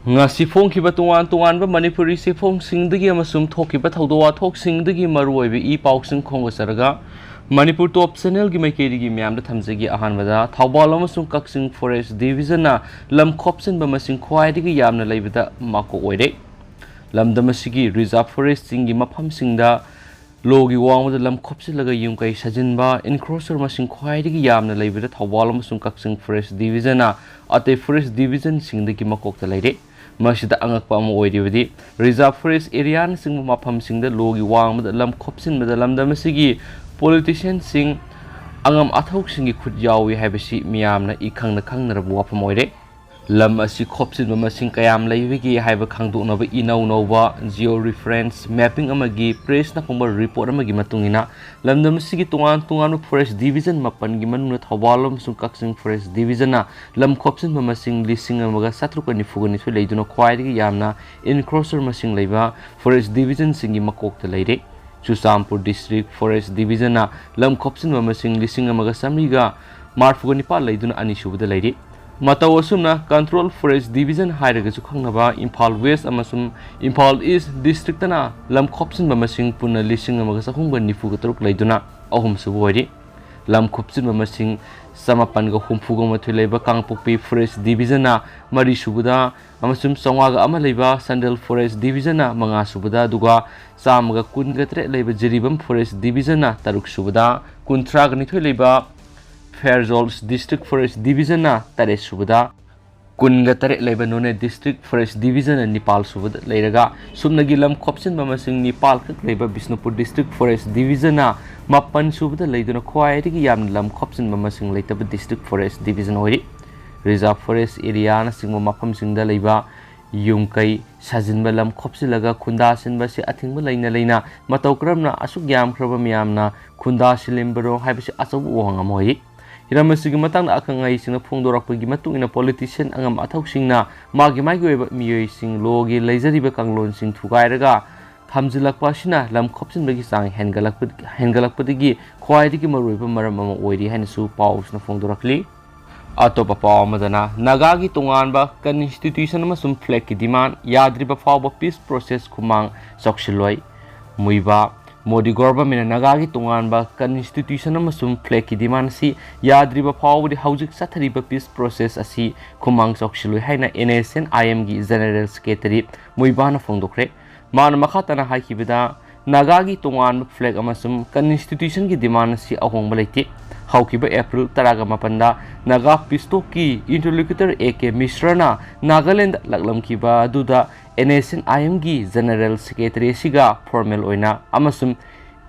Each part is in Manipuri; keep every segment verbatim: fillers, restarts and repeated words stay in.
ꯉꯁꯤ ꯐꯣꯡꯈꯤꯕ ꯇꯣꯉꯥꯟ ꯇꯣꯉꯥꯟꯕ ꯃꯅꯤꯄꯨꯔꯤ ꯆꯦꯐꯣꯡꯁꯤꯡꯗꯒꯤ ꯑꯃꯁꯨꯡ ꯊꯣꯛꯈꯤꯕ ꯊꯧꯗꯣꯛ ꯋꯥꯊꯣꯛꯁꯤꯡꯗꯒꯤ ꯃꯔꯨꯑꯣꯏꯕ ꯏ ꯄꯥꯎꯁꯤꯡ ꯈꯣꯝꯒꯠꯆꯔꯒ, ꯃꯅꯤꯄꯨꯔ ꯇꯣꯞ ꯆꯦꯅꯦꯜꯒꯤ ꯃꯥꯏꯀꯩꯗꯒꯤ ꯃꯌꯥꯝꯗ ꯊꯝꯖꯒꯦ꯫ ꯑꯍꯥꯟꯕꯗ, ꯊꯧꯕꯥꯜ ꯑꯃꯁꯨꯡ ꯀꯛꯆꯤꯡ ꯐꯣꯔꯦꯁ ꯗꯤꯕꯤꯖꯟꯅ ꯂꯝ ꯈꯣꯞꯆꯤꯟꯕ ꯃꯁꯤꯡ ꯈ꯭ꯋꯥꯏꯗꯒꯤ ꯌꯥꯝꯅ ꯂꯩꯕꯗ ꯃꯀꯣꯛ ꯑꯣꯏꯔꯦ꯫ ꯂꯝꯗꯝ ꯑꯁꯤꯒꯤ ꯔꯤꯖꯥꯔꯚ ꯐꯣꯔꯦꯁ꯭ꯠꯁꯤꯡꯒꯤ ꯃꯐꯝꯁꯤꯡꯗ ꯂꯣꯒꯤ ꯋꯥꯡꯃꯗ ꯂꯝ ꯈꯣꯞꯆꯤꯜꯂꯒ ꯌꯨꯝ ꯀꯩ ꯁꯥꯖꯤꯟꯕ, ꯏꯟꯀ꯭ꯔꯣꯆꯔ ꯃꯁꯤꯡ ꯈ꯭ꯋꯥꯏꯗꯒꯤ ꯌꯥꯝꯅ ꯂꯩꯕꯗ ꯊꯧꯕꯥꯜ ꯑꯃꯁꯨꯡ ꯀꯛꯆꯤꯡ ꯐꯣꯔꯦꯁ꯭ꯠ ꯗꯤꯕꯤꯖꯟꯅ ꯑꯇꯩ ꯐꯣꯔꯦꯁ꯭ꯠ ꯗꯤꯕꯤꯖꯟꯁꯤꯡꯗꯒꯤ ꯃꯀꯣꯛꯇ ꯂꯩꯔꯦ꯫ ꯃꯁꯤꯗ ꯑꯉꯛꯄ ꯑꯃ ꯑꯣꯏꯔꯤꯕꯗꯤ, ꯔꯤꯖꯥꯔꯚ ꯐꯣꯔꯦꯁ꯭ꯠ ꯑꯦꯔꯤꯌꯥꯅꯆꯤꯡꯕ ꯃꯐꯝꯁꯤꯡꯗ ꯂꯣꯒꯤ ꯋꯥꯡꯃꯗ ꯂꯝ ꯈꯣꯞꯆꯤꯟꯕꯗ ꯂꯝꯗꯝ ꯑꯁꯤꯒꯤ ꯄꯣꯂꯤꯇꯤꯁꯤꯌꯟꯁꯤꯡ, ꯑꯉꯝ ꯑꯊꯧꯁꯤꯡꯒꯤ ꯈꯨꯠ ꯌꯥꯎꯏ ꯍꯥꯏꯕꯁꯤ ꯃꯤꯌꯥꯝꯅ ꯏꯈꯪꯅ ꯈꯪꯅꯔꯕ ꯋꯥꯐꯝ ꯑꯣꯏꯔꯦ꯫ ꯂꯝ ꯑꯁꯤ ꯈꯣꯞꯆꯤꯟꯕ ꯃꯁꯤꯡ ꯀꯌꯥꯝ ꯂꯩꯕꯒꯦ ꯍꯥꯏꯕ ꯈꯪꯗꯣꯛꯅꯕ ꯏꯅꯧ ꯅꯧꯕ ꯖꯤꯑꯣ ꯔꯤꯐꯔꯦꯟꯁ ꯃꯦꯞꯄꯤꯡ ꯑꯃꯒꯤ ꯄ꯭ꯔꯦꯁꯅ ꯐꯣꯡꯕ ꯔꯤꯄꯣꯔꯠ ꯑꯃꯒꯤ ꯃꯇꯨꯡ ꯏꯟꯅ, ꯂꯝꯗꯝ ꯑꯁꯤꯒꯤ ꯇꯣꯉꯥꯟ ꯇꯣꯉꯥꯟꯕ ꯐꯣꯔꯦꯁ꯭ꯠ ꯗꯤꯕꯤꯖꯟ ꯃꯥꯄꯟꯒꯤ ꯃꯅꯨꯡꯗ ꯊꯧꯕꯥꯜ ꯑꯃꯁꯨꯡ ꯀꯛꯆꯤꯡ ꯐꯣꯔꯦꯁ꯭ꯠ ꯗꯤꯕꯤꯖꯟꯅ ꯂꯝ ꯈꯣꯞꯆꯤꯟꯕ ꯃꯁꯤꯡ ꯂꯤꯁꯤꯡ ꯑꯃꯒ ꯆꯥꯇ꯭ꯔꯨꯛꯀ ꯅꯤꯐꯨꯒ ꯅꯤꯊꯣꯏ ꯂꯩꯗꯨꯅ ꯈ꯭ꯋꯥꯏꯗꯒꯤ ꯌꯥꯝꯅ ꯏꯟꯀ꯭ꯔꯣꯆꯔ ꯃꯁꯤꯡ ꯂꯩꯕ ꯐꯣꯔꯦꯁ꯭ꯠ ꯗꯤꯕꯤꯖꯟꯁꯤꯡꯒꯤ ꯃꯀꯣꯛꯇ ꯂꯩꯔꯦ꯫ ꯆꯨꯔꯆꯥꯟꯄꯨꯔ ꯗꯤꯁꯇ꯭ꯔꯤꯛ ꯐꯣꯔꯦꯁ꯭ꯠ ꯗꯤꯕꯤꯖꯟꯅ ꯂꯝ ꯈꯣꯞꯆꯤꯟꯕ ꯃꯁꯤꯡ ꯂꯤꯁꯤꯡ ꯑꯃꯒ ꯆꯥꯃꯔꯤꯒ ꯃꯔꯤꯐꯨꯒ ꯅꯤꯄꯥꯜ ꯂꯩꯗꯨꯅ ꯑꯅꯤꯁꯨꯕꯗ ꯂꯩꯔꯤ꯫ ꯃꯇꯧ ꯑꯁꯨꯝꯅ ꯀꯟꯇ꯭ꯔꯣꯜ ꯐꯣꯔꯦꯁ꯭ꯠ ꯗꯤꯕꯤꯖꯟ ꯍꯥꯏꯔꯒꯁꯨ ꯈꯪꯅꯕ ꯏꯝꯐꯥꯜ ꯋꯦꯁ꯭ꯠ ꯑꯃꯁꯨꯡ ꯏꯝꯐꯥꯜ ꯏꯁ꯭ꯠ ꯗꯤꯁꯇ꯭ꯔꯤꯛꯇꯅ ꯂꯝ ꯈꯣꯞꯆꯤꯟꯕ ꯃꯁꯤꯡ ꯄꯨꯟꯅ ꯂꯤꯁꯤꯡ ꯑꯃꯒ ꯆꯍꯨꯝꯒ ꯅꯤꯐꯨꯒ ꯇꯔꯨꯛ ꯂꯩꯗꯨꯅ ꯑꯍꯨꯝꯁꯨꯕ ꯑꯣꯏꯔꯤ꯫ ꯂꯝ ꯈꯣꯞꯆꯤꯟꯕ ꯃꯁꯤꯡ ꯆꯃꯥꯄꯟꯒ ꯍꯨꯝꯐꯨꯒ ꯃꯥꯊꯣꯏ ꯂꯩꯕ ꯀꯥꯡꯄꯣꯛꯄꯤ ꯐꯣꯔꯦꯁ꯭ꯠ ꯗꯤꯕꯤꯖꯟꯅ ꯃꯔꯤꯁꯨꯕꯗ ꯑꯃꯁꯨꯡ ꯆꯥꯝꯃꯉꯥꯒ ꯑꯃ ꯂꯩꯕ ꯆꯥꯟꯗꯦꯜ ꯐꯣꯔꯦꯁ꯭ꯠ ꯗꯤꯕꯤꯖꯟꯅ ꯃꯉꯥꯁꯨꯕꯗ, ꯑꯗꯨꯒ ꯆꯥꯝꯃꯒ ꯀꯨꯟꯒ ꯇꯔꯦꯠ ꯂꯩꯕ ꯖꯤꯔꯤꯕꯥꯝ ꯐꯣꯔꯦꯁ꯭ꯠ ꯗꯤꯕꯤꯖꯟꯅ ꯇꯔꯨꯛꯁꯨꯕꯗ, ꯀꯨꯟꯊ꯭ꯔꯥꯒ ꯅꯤꯊꯣꯏ ꯂꯩꯕ ꯐꯦꯔꯖꯣꯜ ꯗꯤꯁꯇ꯭ꯔꯤꯛ ꯐꯣꯔꯦꯁ꯭ꯠ ꯗꯤꯕꯤꯖꯟꯅ ꯇꯔꯦꯠꯁꯨꯕꯗ, ꯀꯨꯟꯒ ꯇꯔꯦꯠ ꯂꯩꯕ ꯅꯣꯅꯦ ꯗꯤꯁꯇ꯭ꯔꯤꯛ ꯐꯣꯔꯦꯁ꯭ꯠ ꯗꯤꯕꯤꯖꯟꯅ ꯅꯤꯄꯥꯜꯁꯨꯕꯗ ꯂꯩꯔꯒ, ꯁꯨꯞꯅꯒꯤ ꯂꯝ ꯈꯣꯞꯆꯤꯟꯕ ꯃꯁꯤꯡ ꯅꯤꯄꯥꯜ ꯈꯛ ꯂꯩꯕ ꯕꯤꯁꯅꯨꯄꯨꯔ ꯗꯤꯁꯇ꯭ꯔꯤꯛ ꯐꯣꯔꯦꯁ꯭ꯠ ꯗꯤꯕꯤꯖꯟꯅ ꯃꯥꯄꯟꯁꯨꯕꯗ ꯂꯩꯗꯨꯅ ꯈ꯭ꯋꯥꯏꯗꯒꯤ ꯌꯥꯝꯅ ꯂꯝ ꯈꯣꯞꯆꯤꯟꯕ ꯃꯁꯤꯡ ꯂꯩꯇꯕ ꯗꯤꯁꯇ꯭ꯔꯤꯛ ꯐꯣꯔꯦꯁ꯭ꯠ ꯗꯤꯕꯤꯖꯟ ꯑꯣꯏꯔꯤ꯫ ꯔꯤꯖꯥꯔꯚ ꯐꯣꯔꯦꯁ꯭ꯠ ꯑꯦꯔꯤꯌꯥꯅꯆꯤꯡꯕ ꯃꯐꯝꯁꯤꯡꯗ ꯂꯩꯕ ꯌꯨꯝ ꯀꯩ ꯁꯥꯖꯤꯟꯕ, ꯂꯝ ꯈꯣꯞꯆꯤꯜꯂꯒ ꯈꯨꯟꯗꯥ ꯁꯤꯟꯕ ꯑꯁꯤ ꯑꯊꯤꯡꯕ ꯂꯩꯅ ꯂꯩꯅ ꯃꯇꯧ ꯀꯔꯝꯅ ꯑꯁꯨꯛ ꯌꯥꯝꯈ꯭ꯔꯕ ꯃꯤꯌꯥꯝꯅ ꯈꯨꯟꯗꯥ ꯁꯤꯜꯂꯤꯕꯅꯣ ꯍꯥꯏꯕꯁꯤ ꯑꯆꯧꯕ ꯋꯥꯍꯪ ꯑꯃ ꯑꯣꯏꯔꯤ꯫ ꯍꯤꯔꯝ ꯑꯁꯤꯒꯤ ꯃꯇꯥꯡꯗ ꯑꯈꯪ ꯑꯍꯩꯁꯤꯡꯅ ꯐꯣꯡꯗꯣꯔꯛꯄꯒꯤ ꯃꯇꯨꯡ ꯏꯟꯅ, ꯄꯣꯂꯤꯇꯤꯁꯤꯌꯟ ꯑꯉꯝ ꯑꯊꯧꯁꯤꯡꯅ ꯃꯥꯒꯤ ꯃꯥꯒꯤ ꯑꯣꯏꯕ ꯃꯤꯑꯣꯏꯁꯤꯡ ꯂꯣꯒꯤ ꯂꯩꯖꯔꯤꯕ ꯀꯥꯡꯂꯣꯟꯁꯤꯡ ꯊꯨꯒꯥꯏꯔꯒ ꯊꯝꯖꯤꯜꯂꯛꯄ ꯑꯁꯤꯅ ꯂꯝ ꯈꯣꯞꯆꯤꯟꯕꯒꯤ ꯆꯥꯡ ꯍꯦꯟꯒꯠꯂꯛꯄ-, ꯍꯦꯟꯒꯠꯂꯛꯄꯗꯒꯤ ꯈ꯭ꯋꯥꯏꯗꯒꯤ ꯃꯔꯨꯑꯣꯏꯕ ꯃꯔꯝ ꯑꯃ ꯑꯣꯏꯔꯤ ꯍꯥꯏꯅꯁꯨ ꯄꯥꯎꯁꯤꯅ ꯐꯣꯡꯗꯣꯔꯛꯂꯤ꯫ ꯑꯇꯣꯞꯄ ꯄꯥꯎ ꯑꯃꯗꯅ, ꯅꯥꯒꯥꯒꯤ ꯇꯣꯉꯥꯟꯕ constitution ꯑꯃꯁꯨꯡ flagꯀꯤ demand ꯌꯥꯗ꯭ꯔꯤꯕ ꯐꯥꯎꯕ peace process ꯈꯨꯃꯥꯡ ꯆꯥꯎꯁꯤꯜꯂꯣꯏ꯫ ꯃꯨꯏꯕꯥ, ꯃꯣꯗꯤ governmentꯅ ꯅꯥꯒꯥꯒꯤ ꯇꯣꯉꯥꯟꯕ constitution ꯑꯃꯁꯨꯡ flagꯀꯤ demand ꯑꯁꯤ ꯌꯥꯗ꯭ꯔꯤꯕ ꯐꯥꯎꯕꯗꯤ ꯍꯧꯖꯤꯛ ꯆꯠꯊꯔꯤꯕ peace process ꯑꯁꯤ ꯈꯨꯃꯥꯡ ꯆꯥꯎꯁꯤꯜꯂꯣꯏ ꯍꯥꯏꯅ NSCN-IMꯒꯤ General Secretary ꯃꯨꯏꯕꯥꯅ ꯐꯣꯡꯗꯣꯛꯈ꯭ꯔꯦ꯫ ꯃꯥꯅ ꯃꯈꯥ ꯇꯥꯅ ꯍꯥꯏꯈꯤꯕꯗ, ꯅꯥꯒꯥꯒꯤ ꯇꯣꯉꯥꯟꯕ flag ꯑꯃꯁꯨꯡ constitutionꯒꯤ demand ꯑꯁꯤ ꯑꯍꯣꯡꯕ ꯂꯩꯇꯦ꯫ ꯍꯧꯈꯤꯕ April ꯇꯔꯥꯒ ꯃꯥꯄꯟꯗ Naga peace talkꯀꯤ interlocutor A K ꯃꯤꯁ꯭ꯔꯅ Nagaland ꯂꯥꯛꯂꯝꯈꯤꯕ ꯑꯗꯨꯗ NSCN-IMꯒꯤ General Secretary ꯑꯁꯤꯒ formal ꯑꯣꯏꯅ ꯑꯃꯁꯨꯡ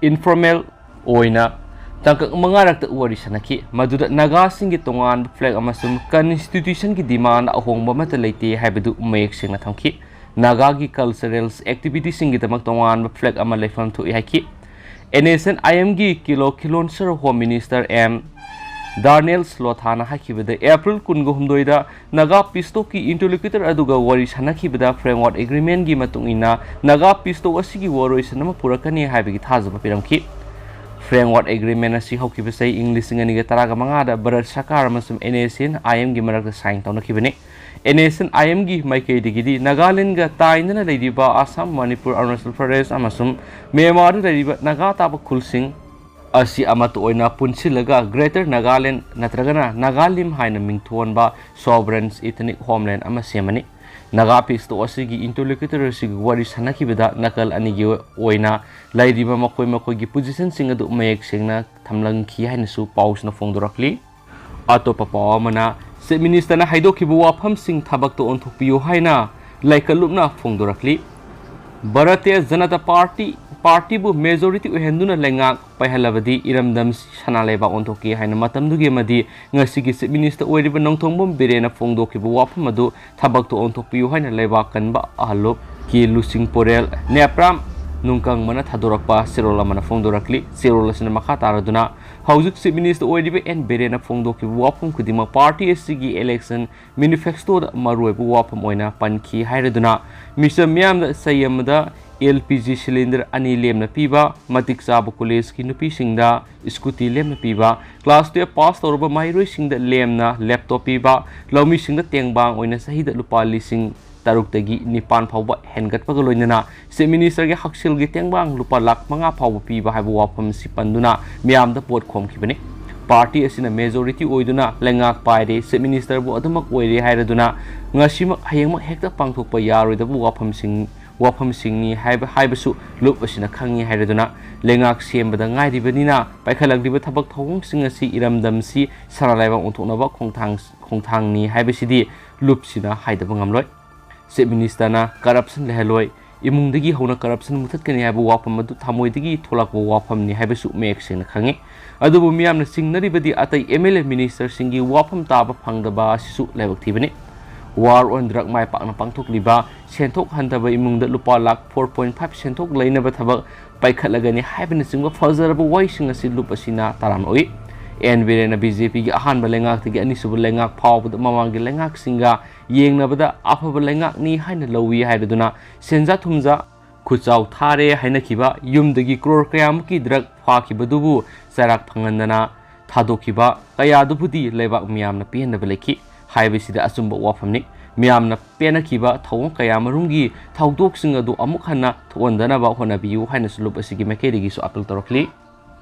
informal ꯑꯣꯏꯅ ꯇꯥꯡꯀꯛ ꯃꯉꯥꯔꯛꯇ ꯋꯥꯔꯤ ꯁꯥꯟꯅꯈꯤ, ꯃꯗꯨꯗ ꯅꯥꯒꯥꯁꯤꯡꯒꯤ ꯇꯣꯉꯥꯟꯕ flag ꯑꯃꯁꯨꯡ constitutionꯒꯤ demand ꯑꯍꯣꯡꯕ ꯑꯃꯠꯇ ꯂꯩꯇꯦ ꯍꯥꯏꯕꯗꯨ ꯃꯌꯦꯛ ꯁꯦꯡꯅ ꯊꯝꯈꯤ꯫ ꯅꯥꯒꯥꯒꯤ cultural activityꯁꯤꯡꯒꯤꯗꯃꯛ ꯇꯣꯉꯥꯟꯕ flag ꯑꯃ ꯂꯩꯐꯝ ꯊꯣꯛꯏ ꯍꯥꯏꯈꯤ꯫ NSCN-IMꯒꯤ ꯀꯤꯂꯣ ꯈꯤꯂꯣꯟꯁꯔ Home Minister M ꯗꯥꯔꯅꯦꯜ ꯁ꯭ꯂꯣꯊꯥꯅ ꯍꯥꯏꯈꯤꯕꯗ, April ꯀꯨꯟꯒ ꯍꯨꯝꯗꯣꯏꯗ ꯅꯥꯒꯥ peace talkꯀꯤ interlocutor ꯑꯗꯨꯒ ꯋꯥꯔꯤ ꯁꯥꯟꯅꯈꯤꯕꯗ framework agreementꯀꯤ ꯃꯇꯨꯡ ꯏꯟꯅ ꯅꯥꯒꯥ peace talk ꯑꯁꯤꯒꯤ ꯋꯥꯔꯣꯏꯁꯤꯟ ꯑꯃ ꯄꯨꯔꯛꯀꯅꯤ ꯍꯥꯏꯕꯒꯤ ꯊꯥꯖꯕ ꯄꯤꯔꯝꯈꯤ꯫ Framework agreement ꯑꯁꯤ ꯍꯧꯈꯤꯕ ꯆꯍꯤ ꯏꯪ ꯂꯤꯁꯤꯡ ꯑꯅꯤꯒ ꯇꯔꯥꯒ ꯃꯉꯥꯗ ꯚꯥꯔꯠ ꯁꯔꯀꯥꯔ ꯑꯃꯁꯨꯡ NSCN-IMꯒꯤ ꯃꯔꯛꯇ sign ꯇꯧꯅꯈꯤꯕꯅꯤ꯫ NSCN-IMꯒꯤ ꯃꯥꯏꯀꯩꯗꯒꯤꯗꯤ ꯅꯥꯒꯥꯂꯦꯟꯗꯒ ꯇꯥꯏꯅꯅ ꯂꯩꯔꯤꯕ ꯑꯁꯥꯝ, ꯃꯅꯤꯄꯨꯔ, ꯑꯔꯨꯅꯥꯆꯜ ꯄ꯭ꯔꯗꯦꯁ ꯑꯃꯁꯨꯡ ꯃ꯭ꯌꯥꯟꯃꯥꯔꯗ ꯂꯩꯔꯤꯕ ꯅꯥꯒꯥ ꯇꯥꯕ ꯈꯨꯜꯁꯤꯡ ꯑꯁꯤ ꯑꯃꯠꯇ ꯑꯣꯏꯅ ꯄꯨꯟꯁꯤꯜꯂꯒ Greater Nagaland ꯅꯠꯇ꯭ꯔꯒꯅ ꯅꯥꯒꯥꯂꯤꯝ ꯍꯥꯏꯅ ꯃꯤꯡꯊꯣꯟꯕ sovereign ethnic homeland ꯑꯃ ꯁꯦꯝꯃꯅꯤ꯫ ꯅꯥꯒꯥ peace talk ꯑꯁꯤꯒꯤ interlocutor ꯑꯁꯤꯒ ꯋꯥꯔꯤ ꯁꯥꯟꯅꯈꯤꯕꯗ ꯅꯥꯀꯜ ꯑꯅꯤꯒꯤ ꯑꯣꯏꯅ ꯂꯩꯔꯤꯕ ꯃꯈꯣꯏ ꯃꯈꯣꯏꯒꯤ positionꯁꯤꯡ ꯑꯗꯨ ꯃꯌꯦꯛ ꯁꯦꯡꯅ ꯊꯝꯂꯝꯈꯤ ꯍꯥꯏꯅꯁꯨ ꯄꯥꯎꯁꯤꯅ ꯐꯣꯡꯗꯣꯔꯛꯂꯤ꯫ ꯑꯇꯣꯞꯄ ꯄꯥꯎ ꯑꯃꯅ, Chief Ministerꯅ ꯍꯥꯏꯗꯣꯛꯈꯤꯕ ꯋꯥꯐꯝꯁꯤꯡ ꯊꯕꯛꯇ ꯑꯣꯟꯊꯣꯛꯄꯤꯌꯨ ꯍꯥꯏꯅ ꯂꯩꯀꯠꯂꯨꯞꯅ ꯐꯣꯡꯗꯣꯔꯛꯂꯤ꯫ ꯚꯥꯔꯇꯤꯌ ꯖꯅꯇꯥ ꯄꯥꯔꯇꯤ, ꯄꯥꯔꯇꯤꯕꯨ majority ꯑꯣꯏꯍꯟꯗꯨꯅ ꯂꯩꯉꯥꯛ ꯄꯥꯏꯍꯜꯂꯕꯗꯤ ꯏꯔꯝꯗꯝ ꯁꯅꯥ ꯂꯩꯕꯥꯛ ꯑꯣꯟꯊꯣꯛꯀꯦ ꯍꯥꯏꯅ ꯃꯇꯝꯗꯨꯒꯤ ꯑꯃꯗꯤ ꯉꯁꯤꯒꯤ Chief Minister ꯑꯣꯏꯔꯤꯕ ꯅꯣꯡꯊꯣꯝꯕꯝ ꯕꯤꯔꯦꯟꯅ ꯐꯣꯡꯗꯣꯛꯈꯤꯕ ꯋꯥꯐꯝ ꯑꯗꯨ ꯊꯕꯛꯇ ꯑꯣꯟꯊꯣꯛꯄꯤꯌꯨ ꯍꯥꯏꯅ ꯂꯩꯕꯥꯛ ꯀꯟꯕ ꯑꯍꯜꯂꯨꯞ ꯀꯦ ꯂꯨꯆꯤꯡꯄꯣꯔꯦꯜ ꯅꯦꯄ꯭ꯔꯥꯝ ꯅꯨꯡꯀꯪꯕꯅ ꯊꯥꯗꯣꯔꯛꯄ ꯆꯦꯔꯣꯜ ꯑꯃꯅ ꯐꯣꯡꯗꯣꯔꯛꯂꯤ꯫ ꯆꯦꯔꯣꯜ ꯑꯁꯤꯅ ꯃꯈꯥ ꯇꯥꯔꯗꯨꯅ, ꯍꯧꯖꯤꯛ Chief Minister ꯑꯣꯏꯔꯤꯕ ꯑꯦꯟ ꯕꯤꯔꯦꯟꯅ ꯐꯣꯡꯗꯣꯛꯈꯤꯕ ꯋꯥꯐꯝ ꯈꯨꯗꯤꯡꯃꯛ ꯄꯥꯔꯇꯤ ꯑꯁꯤꯒꯤ election manifestoꯗ ꯃꯔꯨꯑꯣꯏꯕ ꯋꯥꯐꯝ ꯑꯣꯏꯅ ꯄꯟꯈꯤ ꯍꯥꯏꯔꯗꯨꯅ, ꯃꯤꯆꯝ ꯃꯤꯌꯥꯝꯗ ꯆꯍꯤ ꯑꯃꯗ ꯑꯦꯜ ꯄꯤ ꯖꯤ ꯁꯤꯂꯤꯟꯗꯔ ꯑꯅꯤ ꯂꯦꯝꯅ ꯄꯤꯕ, ꯃꯇꯤꯛ ꯆꯥꯕ ꯀꯣꯂꯦꯖꯀꯤ ꯅꯨꯄꯤꯁꯤꯡꯗ ꯁ꯭ꯀꯨꯇꯤ ꯂꯦꯝꯅ ꯄꯤꯕ, ꯀ꯭ꯂꯥꯁ ꯇꯨꯌꯦꯜꯞ ꯄꯥꯁ ꯇꯧꯔꯕ ꯃꯍꯩꯔꯣꯏꯁꯤꯡꯗ ꯂꯦꯝꯅ ꯂꯦꯞꯇꯣꯞ ꯄꯤꯕ, ꯂꯧꯃꯤꯁꯤꯡꯗ ꯇꯦꯡꯕꯥꯡ ꯑꯣꯏꯅ ꯆꯍꯤꯗ ꯂꯨꯄꯥ ꯂꯤꯁꯤꯡ ꯇꯔꯨꯛꯇꯒꯤ ꯅꯤꯄꯥꯟ ꯐꯥꯎꯕ ꯍꯦꯟꯒꯠꯄꯒ ꯂꯣꯏꯅꯅ ꯆꯤꯐ ꯃꯤꯅꯤꯁꯇꯔꯒꯤ ꯍꯛꯁꯦꯜꯒꯤ ꯇꯦꯡꯕꯥꯡ ꯂꯨꯄꯥ ꯂꯥꯈ ꯃꯉꯥ ꯐꯥꯎꯕ ꯄꯤꯕ ꯍꯥꯏꯕ ꯋꯥꯐꯝ ꯑꯁꯤ ꯄꯟꯗꯨꯅ ꯃꯤꯌꯥꯝꯗ ꯄꯣꯠ ꯈꯣꯝꯈꯤꯕꯅꯤ꯫ ꯄꯥꯔꯇꯤ ꯑꯁꯤꯅ ꯃꯦꯖꯣꯔꯤꯇꯤ ꯑꯣꯏꯗꯨꯅ ꯂꯩꯉꯥꯛ ꯄꯥꯏꯔꯦ, ꯆꯤꯐ ꯃꯤꯅꯤꯁꯇꯔꯕꯨ ꯑꯗꯨꯃꯛ ꯑꯣꯏꯔꯦ ꯍꯥꯏꯔꯗꯨꯅ ꯉꯁꯤꯃꯛ ꯍꯌꯦꯡꯃꯛ ꯍꯦꯛꯇ ꯄꯥꯡꯊꯣꯛꯄ ꯌꯥꯔꯣꯏꯗꯕ ꯋꯥꯐꯝꯁꯤꯡ ꯋꯥꯐꯝꯁꯤꯡꯅꯤ ꯍꯥꯏꯕ, ꯍꯥꯏꯕꯁꯨ ꯂꯨꯞ ꯑꯁꯤꯅ ꯈꯪꯉꯤ ꯍꯥꯏꯔꯗꯨꯅ ꯂꯩꯉꯥꯛ ꯁꯦꯝꯕꯗ ꯉꯥꯏꯔꯤꯕꯅꯤꯅ ꯄꯥꯏꯈꯠꯂꯛꯂꯤꯕ ꯊꯕꯛ ꯊꯧꯑꯣꯡꯁꯤꯡ ꯑꯁꯤ ꯏꯔꯝꯗꯝꯁꯤ ꯁꯅꯥ ꯂꯩꯕꯥꯛ ꯑꯣꯟꯊꯣꯛꯅꯕ ꯈꯣꯡꯊꯥꯡ, ꯈꯣꯡꯊꯥꯡꯅꯤ ꯍꯥꯏꯕꯁꯤꯗꯤ ꯂꯨꯞꯁꯤꯅ ꯍꯥꯏꯗꯕ ꯉꯝꯂꯣꯏ꯫ ꯆꯤꯐ ꯃꯤꯅꯤꯁꯇꯔꯅ ꯀꯔꯞꯁꯟ ꯂꯩꯍꯜꯂꯣꯏ, ꯏꯃꯨꯡꯗꯒꯤ ꯍꯧꯅ ꯀꯔꯞꯁꯟ ꯃꯨꯊꯠꯀꯅꯤ ꯍꯥꯏꯕ ꯋꯥꯐꯝ ꯑꯗꯨ ꯊꯃꯣꯏꯗꯒꯤ ꯊꯣꯛꯂꯛꯄ ꯋꯥꯐꯝꯅꯤ ꯍꯥꯏꯕꯁꯨ ꯃꯌꯦꯛ ꯁꯦꯡꯅ ꯈꯪꯉꯤ꯫ ꯑꯗꯨꯕꯨ ꯃꯤꯌꯥꯝꯅ ꯆꯤꯡꯅꯔꯤꯕꯗꯤ ꯑꯇꯩ ꯑꯦꯝ ꯑꯦꯜ ꯑꯦ ꯃꯤꯅꯤꯁꯇꯔꯁꯤꯡꯒꯤ ꯋꯥꯐꯝ ꯇꯥꯕ ꯐꯪꯗꯕ ꯑꯁꯤꯁꯨ ꯂꯥꯏꯕꯛ ꯊꯤꯕꯅꯤ꯫ War on Drug ꯃꯥꯏ ꯄꯥꯛꯅ ꯄꯥꯡꯊꯣꯛꯂꯤꯕ ꯁꯦꯟꯊꯣꯛ ꯍꯟꯊꯕ ꯏꯃꯨꯡꯗ ꯂꯨꯄꯥ ꯂꯥꯈ four point five ꯁꯦꯟꯊꯣꯛ ꯂꯩꯅꯕ ꯊꯕꯛ ꯄꯥꯏꯈꯠꯂꯒꯅꯤ ꯍꯥꯏꯕꯅꯆꯤꯡꯕ ꯐꯖꯔꯕ ꯋꯥꯍꯩꯁꯤꯡ ꯑꯁꯤ ꯂꯨꯞ ꯑꯁꯤꯅ ꯇꯔꯥꯝꯅ ꯎꯏ꯫ ꯑꯦꯟ ꯕꯤꯔꯦꯟꯅ ꯕꯤ ꯖꯦ ꯄꯤꯒꯤ ꯑꯍꯥꯟꯕ ꯂꯩꯉꯥꯛꯇꯒꯤ ꯑꯅꯤꯁꯨꯕ ꯂꯩꯉꯥꯛ ꯐꯥꯎꯕꯗ ꯃꯃꯥꯡꯒꯤ ꯂꯩꯉꯥꯛꯁꯤꯡꯒ ꯌꯦꯡꯅꯕꯗ ꯑꯐꯕ ꯂꯩꯉꯥꯛꯅꯤ ꯍꯥꯏꯅ ꯂꯧꯏ ꯍꯥꯏꯔꯗꯨꯅ ꯁꯦꯟꯖꯥ ꯊꯨꯝꯖꯥ ꯈꯨꯠꯆꯥꯎ ꯊꯥꯔꯦ ꯍꯥꯏꯅꯈꯤꯕ ꯌꯨꯝꯗꯒꯤ ꯀ꯭ꯔꯣꯔ ꯀꯌꯥꯃꯨꯛꯀꯤ ꯗ꯭ꯔꯒ ꯐꯥꯈꯤꯕꯗꯨꯕꯨ ꯆꯩꯔꯥꯛ ꯐꯪꯍꯟꯗꯅ ꯊꯥꯗꯣꯛꯈꯤꯕ ꯀꯌꯥꯗꯨꯕꯨꯗꯤ ꯂꯩꯕꯥꯛ ꯃꯤꯌꯥꯝꯅ ꯄꯦꯟꯗꯕ ꯂꯩꯈꯤ ꯍꯥꯏꯕꯁꯤꯗ ꯑꯆꯨꯝꯕ ꯋꯥꯐꯝꯅꯤ꯫ ꯃꯤꯌꯥꯝꯅ ꯄꯦꯟꯅꯈꯤꯕ ꯊꯧꯑꯣꯡ ꯀꯌꯥ ꯃꯔꯨꯝꯒꯤ ꯊꯧꯗꯣꯛꯁꯤꯡ ꯑꯗꯨ ꯑꯃꯨꯛ ꯍꯟꯅ ꯊꯣꯛꯍꯟꯗꯅꯕ ꯍꯣꯠꯅꯕꯤꯌꯨ ꯍꯥꯏꯅꯁꯨ ꯂꯨꯞ ꯑꯁꯤꯒꯤ ꯃꯥꯏꯀꯩꯗꯒꯤꯁꯨ ꯑꯥꯄꯤꯜ ꯇꯧꯔꯛꯂꯤ꯫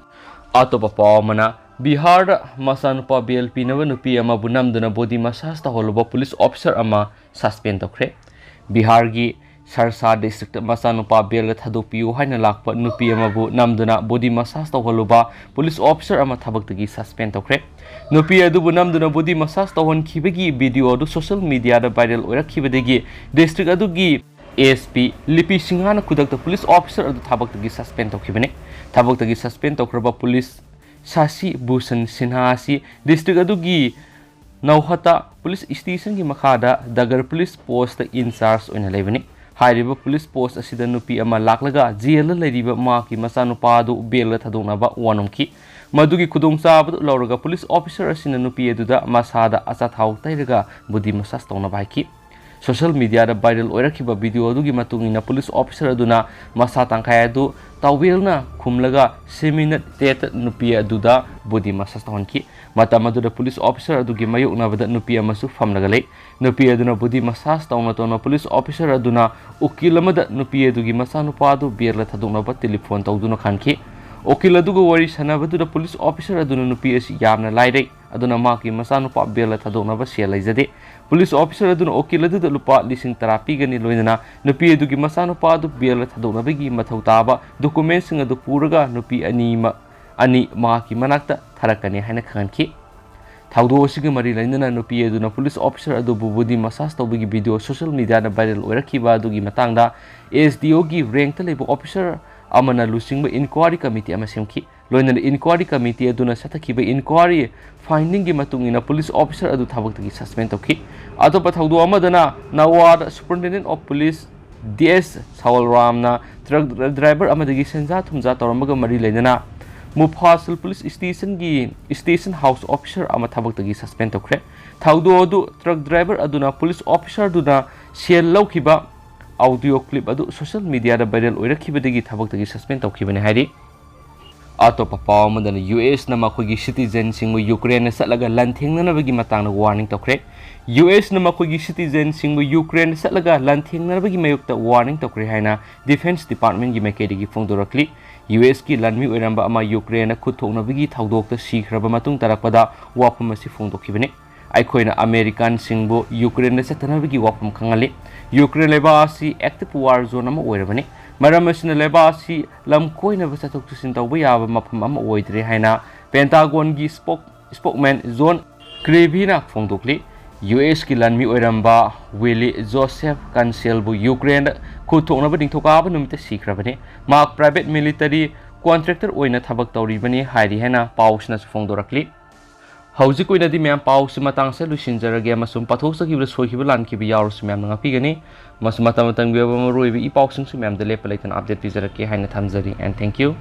ꯑꯇꯣꯞꯄ ꯄꯥꯎ ꯑꯃꯅ, ꯕꯤꯍꯥꯔꯗ ꯃꯆꯥꯅꯨꯄꯥ ꯕꯦꯜ ꯄꯤꯅꯕ ꯅꯨꯄꯤ ꯑꯃꯕꯨ ꯅꯝꯗꯨꯅ ꯕꯣꯗꯤ ꯃꯁꯥꯖ ꯇꯧꯍꯜꯂꯨꯕ ꯄꯨꯂꯤꯁ ꯑꯣꯐꯤꯁꯥꯔ ꯑꯃ ꯁꯁꯄꯦꯟ ꯇꯧꯈ꯭ꯔꯦ꯫ ꯕꯤꯍꯥꯔꯒꯤ ꯁꯔꯁꯥ ꯗꯤꯁꯇ꯭ꯔꯤꯛꯇ ꯃꯆꯥꯅꯨꯄꯥ ꯕꯦꯜꯗ ꯊꯥꯗꯣꯛꯄꯤꯌꯨ ꯍꯥꯏꯅ ꯂꯥꯛꯄ ꯅꯨꯄꯤ ꯑꯃꯕꯨ ꯅꯝꯗꯨꯅ ꯕꯣꯗꯤ ꯃꯁꯥꯖ ꯇꯧꯍꯜꯂꯨꯕ ꯄꯨꯂꯤꯁ ꯑꯣꯐꯤꯁꯥꯔ ꯑꯃ ꯊꯕꯛꯇꯒꯤ ꯁꯁꯄꯦꯟ ꯇꯧꯈ꯭ꯔꯦ꯫ ꯅꯨꯄꯤ ꯑꯗꯨꯕꯨ ꯅꯝꯗꯨꯅ ꯕꯣꯗꯤ ꯃꯁꯥꯖ ꯇꯧꯍꯟꯈꯤꯕꯒꯤ ꯚꯤꯗꯤꯑꯣ ꯑꯗꯨ ꯁꯣꯁꯤꯌꯦꯜ ꯃꯤꯗꯤꯌꯥꯗ ꯚꯥꯏꯔꯦꯜ ꯑꯣꯏꯔꯛꯈꯤꯕꯗꯒꯤ ꯗꯤꯁꯇ꯭ꯔꯤꯛ ꯑꯗꯨꯒꯤ ꯑꯦꯁ ꯄꯤ ꯂꯤꯄꯤ ꯁꯤꯡꯍꯥꯅ ꯈꯨꯗꯛꯇ ꯄꯨꯂꯤꯁ ꯑꯣꯐꯤꯁꯥꯔ ꯑꯗꯨ ꯊꯕꯛꯇꯒꯤ ꯁꯁꯄꯦꯟ ꯇꯧꯈꯤꯕꯅꯤ꯫ ꯊꯕꯛꯇꯒꯤ ꯁꯁꯄꯦꯟ ꯇꯧꯈ꯭ꯔꯕ ꯄꯨꯂꯤꯁ ꯁꯥꯁꯤ ꯚꯨꯁꯟ ꯁꯤꯟꯍꯥ ꯑꯁꯤ ꯗꯤꯁꯇ꯭ꯔꯤꯛ ꯑꯗꯨꯒꯤ ꯅꯧꯍꯇꯥ ꯄꯨꯂꯤꯁ ꯁ꯭ꯇꯦꯁꯟꯒꯤ ꯃꯈꯥꯗ ꯗꯒꯔ ꯄꯨꯂꯤꯁ ꯄꯣꯁꯇ ꯏꯟꯆꯥꯔꯖ ꯑꯣꯏꯅ ꯂꯩꯕꯅꯤ꯫ ꯍꯥꯏꯔꯤꯕ ꯄꯨꯂꯤꯁ ꯄꯣꯁ ꯑꯁꯤꯗ ꯅꯨꯄꯤ ꯑꯃ ꯂꯥꯛꯂꯒ ꯖꯦꯜꯗ ꯂꯩꯔꯤꯕ ꯃꯍꯥꯛꯀꯤ ꯃꯆꯥꯅꯨꯄꯥ ꯑꯗꯨ ꯕꯦꯜꯗ ꯊꯥꯗꯣꯛꯅꯕ ꯋꯥꯅꯣꯝꯈꯤ꯫ ꯃꯗꯨꯒꯤ ꯈꯨꯗꯣꯡꯆꯥꯕꯗꯨ ꯂꯧꯔꯒ ꯄꯨꯂꯤꯁ ꯑꯣꯐꯤꯁꯥꯔ ꯑꯁꯤꯅ ꯅꯨꯄꯤ ꯑꯗꯨꯗ ꯃꯁꯥꯗ ꯑꯆꯥꯊꯥꯎ ꯇꯩꯔꯒ ꯕꯣꯗꯤ ꯃꯁꯥꯖ ꯇꯧꯅꯕ ꯍꯥꯏꯈꯤ꯫ ꯁꯣꯁꯤꯌꯦꯜ ꯃꯤꯗꯤꯌꯥꯗ ꯚꯥꯏꯔꯦꯜ ꯑꯣꯏꯔꯛꯈꯤꯕ ꯚꯤꯗꯤꯑꯣ ꯑꯗꯨꯒꯤ ꯃꯇꯨꯡ ꯏꯟꯅ, ꯄꯨꯂꯤꯁ ꯑꯣꯐꯤꯁꯔ ꯑꯗꯨꯅ ꯃꯁꯥ ꯇꯪꯈꯥꯏ ꯑꯗꯨ ꯇꯥꯋꯦꯜꯅ ꯈꯨꯝꯂꯒ ꯁꯦꯃꯤꯅꯦꯇꯦꯗ ꯅꯨꯄꯤ ꯑꯗꯨꯗ ꯕꯣꯗꯤ ꯃꯁꯥꯖ ꯇꯧꯍꯟꯈꯤ꯫ ꯃꯇꯝ ꯑꯗꯨꯗ ꯄꯨꯂꯤꯁ ꯑꯣꯐꯤꯁꯔ ꯑꯗꯨꯒꯤ ꯃꯥꯌꯣꯛꯅꯕꯗ ꯅꯨꯄꯤ ꯑꯃꯁꯨ ꯐꯝꯂꯒ ꯂꯩ꯫ ꯅꯨꯄꯤ ꯑꯗꯨꯅ ꯕꯣꯗꯤ ꯃꯁꯥꯖ ꯇꯧꯅ ꯇꯧꯅ ꯄꯨꯂꯤꯁ ꯑꯣꯐꯤꯁꯔ ꯑꯗꯨꯅ ꯎꯀꯤꯜ ꯑꯃꯗ ꯅꯨꯄꯤ ꯑꯗꯨꯒꯤ ꯃꯆꯥꯅꯨꯄꯥ ꯑꯗꯨ ꯕꯦꯜꯗ ꯊꯥꯗꯣꯛꯅꯕ ꯇꯦꯂꯤꯐꯣꯟ ꯇꯧꯗꯨꯅ ꯈꯟꯈꯤ꯫ ꯎꯀꯤꯜ ꯑꯗꯨꯒ ꯋꯥꯔꯤ ꯁꯥꯟꯅꯕꯗꯨꯗ ꯄꯨꯂꯤꯁ ꯑꯣꯐꯤꯁꯔ ꯑꯗꯨꯅ ꯅꯨꯄꯤ ꯑꯁꯤ ꯌꯥꯝꯅ ꯂꯥꯏꯔꯩ, ꯑꯗꯨꯅ ꯃꯍꯥꯛꯀꯤ ꯃꯆꯥꯅꯨꯄꯥ ꯕꯦꯜꯗ ꯊꯥꯗꯣꯛꯅꯕ ꯁꯦꯜ ꯂꯩꯖꯗꯦ꯫ ꯄꯨꯂꯤꯁ ꯑꯣꯐꯤꯁꯔ ꯑꯗꯨꯅ ꯎꯀꯤꯜ ꯑꯗꯨꯗ ꯂꯨꯄꯥ ꯂꯤꯁꯤꯡ ꯇꯔꯥ ꯄꯤꯒꯅꯤ, ꯂꯣꯏꯅꯅ ꯅꯨꯄꯤ ꯑꯗꯨꯒꯤ ꯃꯆꯥꯅꯨꯄꯥ ꯑꯗꯨ ꯕꯦꯜꯗ ꯊꯥꯗꯣꯛꯅꯕꯒꯤ ꯃꯊꯧ ꯇꯥꯕ ꯗꯣꯀꯨꯃꯦꯟꯁꯤꯡ ꯑꯗꯨ ꯄꯨꯔꯒ ꯅꯨꯄꯤ ꯑꯅꯤꯃꯛ, ꯑꯅꯤ ꯃꯍꯥꯛꯀꯤ ꯃꯅꯥꯛꯇ ꯊꯥꯔꯛꯀꯅꯤ ꯍꯥꯏꯅ ꯈꯪꯍꯟꯈꯤ꯫ ꯊꯧꯗꯣꯛ ꯑꯁꯤꯒ ꯃꯔꯤ ꯂꯩꯅꯅ ꯅꯨꯄꯤ ꯑꯗꯨꯅ ꯄꯨꯂꯤꯁ ꯑꯣꯐꯤꯁꯔ ꯑꯗꯨꯕꯨ ꯕꯣꯗꯤ ꯃꯁꯥꯖ ꯇꯧꯕꯒꯤ ꯚꯤꯗꯤꯑꯣ ꯁꯣꯁꯤꯌꯦꯜ ꯃꯤꯗꯤꯌꯥꯗ ꯚꯥꯏꯔꯦꯜ ꯑꯣꯏꯔꯛꯈꯤꯕ ꯑꯗꯨꯒꯤ ꯃꯇꯥꯡꯗ ꯑꯦꯁ ꯗꯤ ꯑꯣꯒꯤ ꯔꯦꯡꯛꯇ ꯂꯩꯕ ꯑꯣꯐꯤꯁꯔ ꯑꯃꯅ ꯂꯨꯆꯤꯡꯕ ꯏꯟꯀ꯭ꯋꯥꯔꯤ ꯀꯃꯤꯇꯤ ꯑꯃ ꯁꯦꯝꯈꯤ꯫ ꯂꯣꯏꯅꯅ ꯏꯟꯀ꯭ꯋꯥꯔꯤ ꯀꯃꯤꯇꯤ ꯑꯗꯨꯅ ꯆꯠꯊꯈꯤꯕ ꯏꯟꯀ꯭ꯋꯥꯔꯤ ꯐꯥꯏꯟꯗꯤꯡꯒꯤ ꯃꯇꯨꯡ ꯏꯟꯅ ꯄꯨꯂꯤꯁ ꯑꯣꯐꯤꯁꯔ ꯑꯗꯨ ꯊꯕꯛꯇꯒꯤ ꯁꯁꯄꯦꯟ ꯇꯧꯈꯤ꯫ ꯑꯇꯣꯞꯄ ꯊꯧꯗꯣꯛ ꯑꯃꯗꯅ ꯅꯋꯥꯗ superintendent of police D S ꯁꯋꯜꯔꯥꯝꯅ ꯇ꯭ꯔꯛ ꯗ꯭ꯔꯥꯏꯚꯔ ꯑꯃꯗꯒꯤ ꯁꯦꯟꯖꯥ ꯊꯨꯝꯖꯥ ꯇꯧꯔꯝꯕꯒ ꯃꯔꯤ ꯂꯩꯅꯅ ꯃꯨꯐꯥꯁꯤꯜ ꯄꯨꯂꯤꯁ ꯁ꯭ꯇꯦꯁꯟꯒꯤ ꯁ꯭ꯇꯦꯁꯟ ꯍꯥꯎꯁ ꯑꯣꯐꯤꯁꯔ ꯑꯃ ꯊꯕꯛꯇꯒꯤ ꯁꯁꯄꯦꯟ ꯇꯧꯈ꯭ꯔꯦ꯫ ꯊꯧꯗꯣꯛ ꯑꯗꯨ ꯇ꯭ꯔꯛ ꯗ꯭ꯔꯥꯏꯚꯔ ꯑꯗꯨꯅ ꯄꯨꯂꯤꯁ ꯑꯣꯐꯤꯁꯔꯗꯨꯅ ꯁꯦꯜ ꯂꯧꯈꯤꯕ ꯑꯣꯗꯤꯑꯣ ꯀ꯭ꯂꯤꯞ ꯑꯗꯨ ꯁꯣꯁꯤꯌꯦꯜ ꯃꯤꯗꯤꯌꯥꯗ ꯚꯥꯏꯔꯦꯜ ꯑꯣꯏꯔꯛꯈꯤꯕꯗꯒꯤ ꯊꯕꯛꯇꯒꯤ ꯁꯁꯄꯦꯟ ꯇꯧꯈꯤꯕꯅꯤ ꯍꯥꯏꯔꯤ꯫ ꯑꯇꯣꯞꯄ ꯄꯥꯎ ꯑꯃꯗꯅ ꯌꯨ ꯑꯦꯁꯅ ꯃꯈꯣꯏꯒꯤ ꯁꯤꯇꯤꯖꯦꯟꯁꯤꯡꯕꯨ ꯌꯨꯀ꯭ꯔꯦꯟꯗ ꯆꯠꯂꯒ ꯂꯥꯟꯊꯦꯡꯅꯅꯕꯒꯤ ꯃꯇꯥꯡꯗ ꯋꯥꯔꯅꯤꯡ ꯇꯧꯈ꯭ꯔꯦ꯫ ꯌꯨ ꯑꯦꯁꯅ ꯃꯈꯣꯏꯒꯤ ꯁꯤꯇꯤꯖꯦꯟꯁꯤꯡꯕꯨ ꯌꯨꯀ꯭ꯔꯦꯟꯗ ꯆꯠꯂꯒ ꯂꯥꯟꯊꯦꯡꯅꯅꯕꯒꯤ ꯃꯥꯌꯣꯛꯇ ꯋꯥꯔꯅꯤꯡ ꯇꯧꯈ꯭ꯔꯦ ꯍꯥꯏꯅ ꯗꯤꯐꯦꯟꯁ ꯗꯤꯄꯥꯔꯠꯃꯦꯟꯒꯤ ꯃꯥꯏꯀꯩꯗꯒꯤ ꯐꯣꯡꯗꯣꯔꯛꯂꯤ꯫ ꯌꯨ ꯑꯦꯁꯀꯤ ꯂꯥꯟꯃꯤ ꯑꯣꯏꯔꯝꯕ ꯑꯃ ꯌꯨꯀ꯭ꯔꯦꯟꯗ ꯈꯨꯠ ꯊꯣꯛꯅꯕꯒꯤ ꯊꯧꯗꯣꯛꯇ ꯁꯤꯈ꯭ꯔꯕ ꯃꯇꯨꯡ ꯇꯥꯔꯛꯄꯗ ꯋꯥꯐꯝ ꯑꯁꯤ ꯐꯣꯡꯗꯣꯛꯈꯤꯕꯅꯤ꯫ ꯑꯩꯈꯣꯏꯅ ꯑꯃꯦꯔꯤꯀꯥꯟꯁꯤꯡꯕꯨ ꯌꯨꯀ꯭ꯔꯦꯟꯗ ꯆꯠꯇꯅꯕꯒꯤ ꯋꯥꯐꯝ ꯈꯪꯍꯜꯂꯤ꯫ ꯌꯨꯀ꯭ꯔꯦꯟ ꯂꯩꯕꯥꯛ ꯑꯁꯤ ꯑꯦꯛꯇꯤꯚ ꯋꯥꯔ ꯖꯣꯟ ꯑꯃ ꯑꯣꯏꯔꯕꯅꯤ꯫ ꯃꯔꯝ ꯑꯁꯤꯅ, ꯂꯩꯕꯥꯛ ꯑꯁꯤ ꯂꯝ ꯀꯣꯏꯅꯕ ꯆꯠꯊꯣꯛ ꯆꯠꯁꯤꯟ ꯇꯧꯕ ꯌꯥꯕ ꯃꯐꯝ ꯑꯃ ꯑꯣꯏꯗ꯭ꯔꯦ ꯍꯥꯏꯅ ꯄꯦꯟꯇꯥꯒꯣꯟꯒꯤ ꯁ꯭ꯄꯣꯛ-, ꯁ꯭ꯄꯣꯛꯃꯦꯟ ꯖꯣꯟ ꯀ꯭ꯔꯦꯕꯤꯅ ꯐꯣꯡꯗꯣꯛꯂꯤ꯫ ꯌꯨ ꯑꯦꯁꯀꯤ ꯂꯥꯟꯃꯤ ꯑꯣꯏꯔꯝꯕ ꯋꯤꯂꯤ ꯖꯣꯁꯦꯐ ꯀꯟꯁꯦꯜꯕꯨ ꯌꯨꯀ꯭ꯔꯦꯟꯗ ꯈꯨꯠ ꯊꯣꯛꯅꯕ ꯅꯤꯡꯊꯧꯀꯥꯕ ꯅꯨꯃꯤꯠꯇ ꯁꯤꯈ꯭ꯔꯕꯅꯤ꯫ ꯃꯍꯥꯛ ꯄ꯭ꯔꯥꯏꯚꯦꯠ ꯃꯤꯂꯤꯇꯔꯤ ꯀꯣꯟꯇ꯭ꯔꯦꯛꯇꯔ ꯑꯣꯏꯅ ꯊꯕꯛ ꯇꯧꯔꯤꯕꯅꯤ ꯍꯥꯏꯔꯤ ꯍꯥꯏꯅ ꯄꯥꯎꯁꯤꯅꯁꯨ ꯐꯣꯡꯗꯣꯔꯛꯂꯤ꯫ ꯍꯧꯖꯤꯛ ꯑꯣꯏꯅꯗꯤ ꯃꯌꯥꯝ, ꯄꯥꯎꯁꯤ ꯃꯇꯥꯡꯁꯦ ꯂꯣꯏꯁꯤꯟꯖꯔꯒꯦ, ꯑꯃꯁꯨꯡ ꯄꯥꯊꯣꯛꯆꯈꯤꯕꯗ ꯁꯣꯏꯈꯤꯕ ꯂꯥꯟꯈꯤꯕ ꯌꯥꯎꯔꯁꯨ ꯃꯌꯥꯝꯅ ꯉꯥꯛꯄꯤꯒꯅꯤ꯫ ꯃꯁꯤ ꯃꯇꯝ ꯃꯇꯝꯒꯤ ꯑꯣꯏꯕ ꯃꯔꯨꯑꯣꯏꯕ ꯏ ꯄꯥꯎꯁꯤꯡꯁꯨ ꯃꯌꯥꯝꯗ ꯂꯦꯞꯄ ꯂꯩꯇꯅ ꯑꯞꯗꯦꯠ ꯄꯤꯖꯔꯛꯀꯦ ꯍꯥꯏꯅ ꯊꯝꯖꯔꯤ, and thank you꯫